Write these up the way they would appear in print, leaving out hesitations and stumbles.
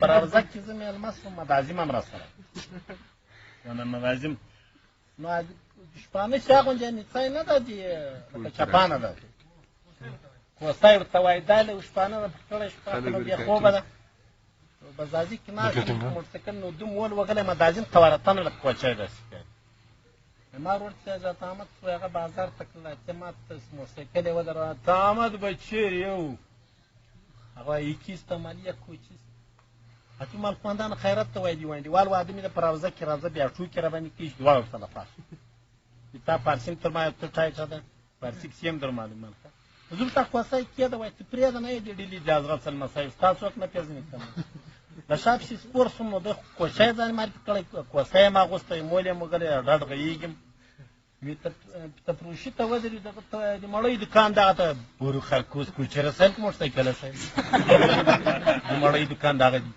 پراوزه کې زه مېلمه شوم، مدازم هم راسره یعنې مدازم نو شپانه شا غوندې نیڅی نه ده دي لکه چپانه ده، کوسی ورته وایي. دا له شپانه نه کړی شپه نو بې خوبه ده. بزازي کې ناست موټرسایکل نو دوم ول وغلی مدازم قوارتنه لکه کوچی داسې ښکاري. ما ورور چې حضرت احمد شو هغه بازار ته تللی چې ما ته موټرسایکل یې ودروه. احمد به چېرې یو؟ هغه وایي کیسته مالیه کوچیست اته مال خواندان خیرت ته وایي. دی وایي دیوال واده مې ده په روضه کې راځه بیا ټوکې راباندې کوي چې دواړه ورته لپاس تا فارسي هم تر ما ته ټایټه ده، فارسي کیسې هم در معلومه ده. زه ورته کوسی کېده وایي ته پرېږده نه یې دې ډېلي د حضرت سلمسیف ستا څوک نه پېژني که نه. د شا پسې سپور شوم نو دی کوسی ځان معرفي کړی، کوسی یې ما اغوستی، مول یې موږلی ډډ غږېږم. وی تفروشي ته ودرې دغه ته د مړۍ دکان دغه ته بورو خرکوس کوچې رسیل که موټرسایکل رسیل د مړۍ دکان دغه دی.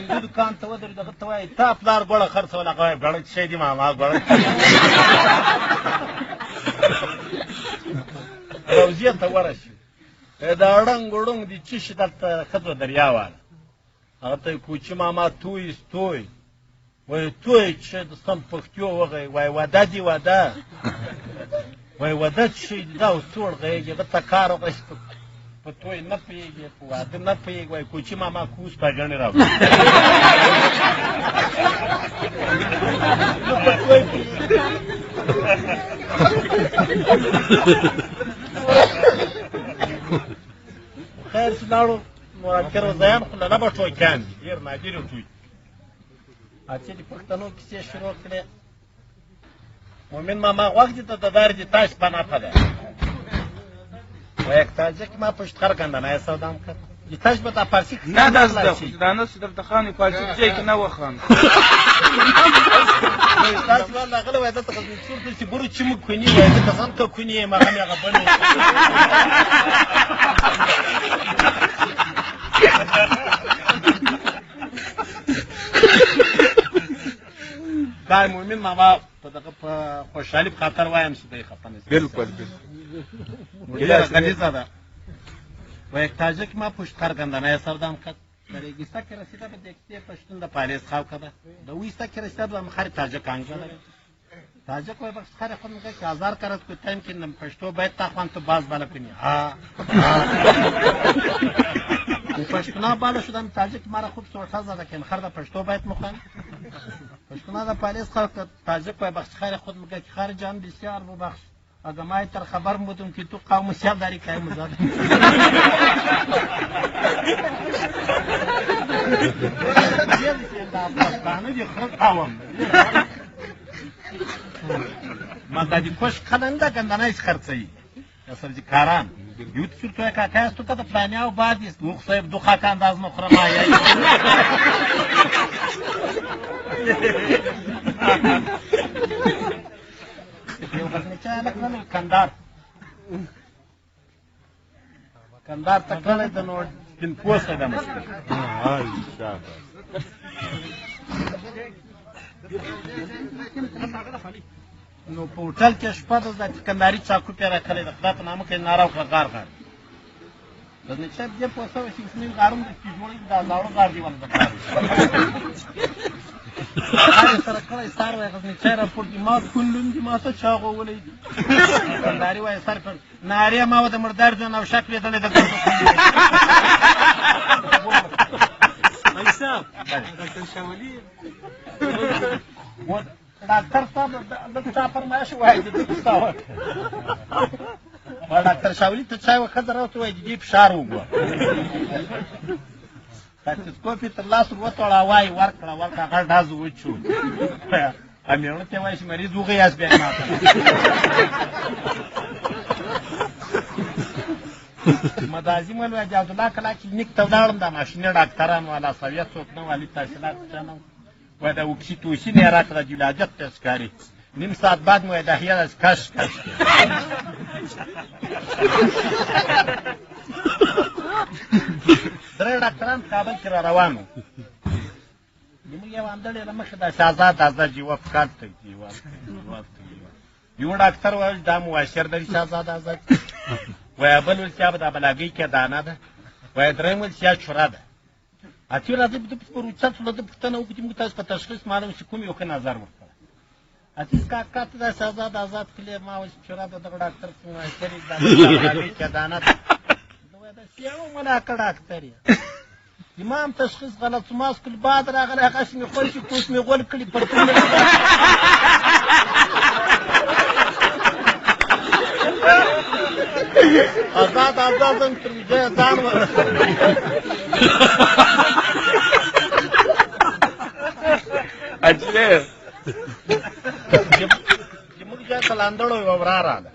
د دکان ته ودرې دغه ته وایي تا پلار ګوړه خرڅوله. هغه وایي ګوړه څه شی دي ماما ګوړه. روضې ته ورسېد، دا ړنګ ړونګ دي څه شي دلته ښځه دریا واله. هغه ته کوچي ماما توی ستوی وای توی چې د سم پښتو وغی وای واده دی واده وای واده چې دا اوس څوړ غږیږي هغه ته کار وکړی په توی نه پوهېږي په واده نه پوهېږي. وای کوچي ماما کوس پګڼې راوړي په توی پوهېږي. خیر چې لاړو مراد زیان خو له لبه ټوکیان دي ډېر نادر ټوکي. چې د پښتنو کیسې شروع کړې. مومن ماما غوږ دي ته دار دي تاش پنا پده و یک تاجک ما پشت خر کنده نه سودام کرد دي تاش به تا پارسی نه دا زده خو دا نه درته خان پارسی ځای کې نه وخان. تاسو والله غله وای دلته غزني څور داسې برو چې موږ کوني وای زه قسم که کوني یم هغه مې هغه بل دا مومن ماما په دغه په خوشحالي په خاطر وایم چې دی خفه نه شي. بالکل بالکل ډېره غلیظه ده. و یک تاجک ما پشت خرګنده سودام کرد. د ریګسته کې رسیده به د کیسې پښتون د پالیس خاو کده د ویسته کې رسیده به مخر تاجک انګ تاجک وای بخش خره خود میگه که هزار کرد کو تایم کې نم پښتو باید تا خوان تو باز بالا کنی. ها و پښتونا بالا شدم تاجک مرا خوب سوټه زده کن خر د پښتو باید مخوان پښتونا د پالیس خاو کد. تاجک وای بخش خره خود میگه که خر جان بسیار ببخش اگه ما تر خبر بودم که تو قوم سیاه داری که مزاد پښتانه دي خره قوم ما دا دې کوش کله ګندنه هیڅ خرڅوي اصل چې کاران یو څه ته کاکا است ته د پلانیاو باد است وخ صاحب دوخه کانداز نو خره ما یې یو غزنی چا هلک نه کندهار کندهار ته کړی د نو سپین پوسته ده مشکل. نو په هوټل کې شپه ده د کندهاري چاکو پې راکړی د خدای په نامه کې ناره وکړه غار غار غزني صاحب دې پوسه وه چې اوس نوي غارونه داسې جوړوي دا زاړه غار دی ولا د کار سره کړی سار وایي غزني چای راپورتي ما کون لوندي ما ته چا غوولی دي. کندهاري وایي سر کړ نارې ما و د مردار ځان او شک لیدلی د صاحب ډاکټر شاولي ډاکټر صاحب د چا فرمایش وایي د دې وکړه. ډاکټر شاولي ته چای وښځه راوته وایي د دې فشار وګوره. سټیتوسکوپ یې تر لاس ور وتړه وایي ورکړه ورکړه هغه ډز وچو. مېړه ته وایي چې مریض وغیاست بیا یې ماته. مدازي مول وایي د عبدالله کلا کلینیک ته ولاړم دا ماشیني ډاکټران والا سویه څوک نه والي تحصیلات چا نه وایي دا اوکسیتوسین یې راکړه د ولادت تذکاري نیم ساعت بعد مو د هیله کش کش درې ډاکټران کابل کې را روان وو. زموږ یو همدړې له مخې داسې ازاد ازاد جواب کار ته جواب یو ډاکټر وایي دا مؤثر دی چې ازاد ازاد وایي بل ویل چې دا بلاګۍ کې دانه ده وایي درېیم ویل چې چوره ده. اتی راځي په پر اوچت شو، د پوښتنه وکړي چې موږ تاسو په تشخیص معلوم شي کوم یو ښه نظر ورکړه. عزیز کاکا ته داسې آزاد آزاد کلی ما اوس چې را به دغه ډاکټر څنګه وایي چېرې دا چې دانه داسې یو ملاکه ډاکټر یې امام تشخیص غلط شو، ما سکول باد راغلی، هغه مې خوشې کوس مې غول کړي پرتوم مې آزاد آزاد ځم تر ځایه ځان ورسوم. اجله چې موږ ځای ته لاندړو یوه ورا راغله،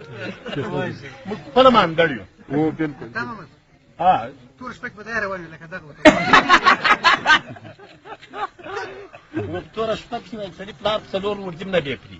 موږ خپله ماندړ یو. او بالکل ها تور شپه کې به دا روان وي لکه دغه نو توره شپه کښې وایي سړي پلار څلور ورځې نه بې پري.